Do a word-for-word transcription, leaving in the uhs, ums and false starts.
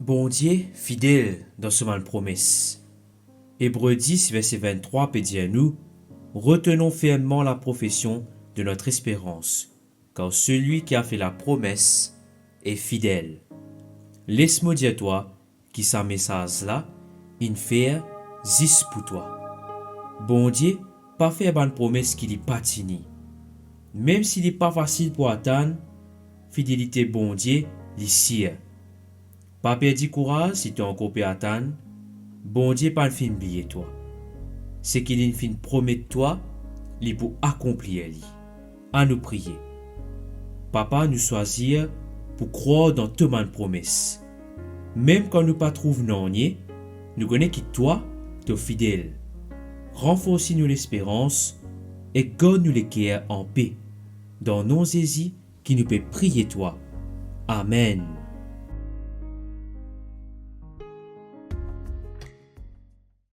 Bondie fidel dan so bann promes. Ebre dis, verse vinn-trwa pe dir nou, "Retenons fermement la profession de notre espérance, car celui qui a fait la promesse est fidèle." Les mo dir twa ki sa mesaz la inn fer zis pou twa. Bondie pa fer bann promes ki li pa tini. Mem si li pa fasil pou atann, fidelite Bondie li sir. Pa perdi kouraz si to ankor pe atann, Bondie pa'nn finn bliye twa. Seki li'nn finn promet twa, li pou akonplir li. Anou priye. Papa, nou swazir pou krwar dan to bann promes. Mem kan nou pa trouv nanye, nou kone ki twa, to fidel. Ranforsi nou lesperans e gard nou leker anpe. Dan nom Zezi ki nou pe priye twa. Amenn.